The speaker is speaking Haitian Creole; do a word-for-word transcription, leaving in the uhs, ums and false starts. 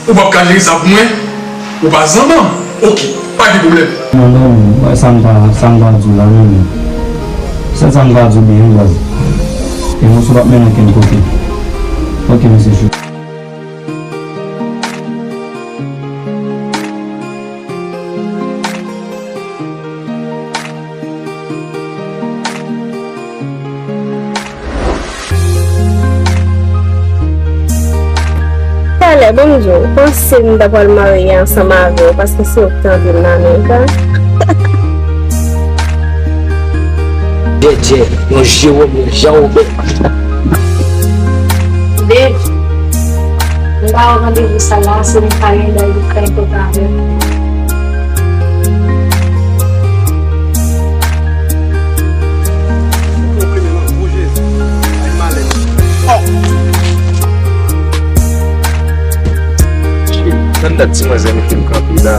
Ou p ap ka jere sa pou mwen? Ou pa zanmanm? Oke, pa gen pwoblèm. Non, non, wè sa m ta, sa m ta di w la, non, non. Sèl sa m ka di w byen, baz. Emosyon p ap mennen okenn kote. Oke, mesye Chou. Talè, ban m di w, panse m ta pral marye ansanm avè w, paske se ou ki te antre m nan men, pa? Djèdjè, yon Jewòm, yon Jan Wobè. Babe, m ba w randevou sa la, se yon kalendè ki trè enpòtan avè m. Nan dat ti manzè mete m kanpe la.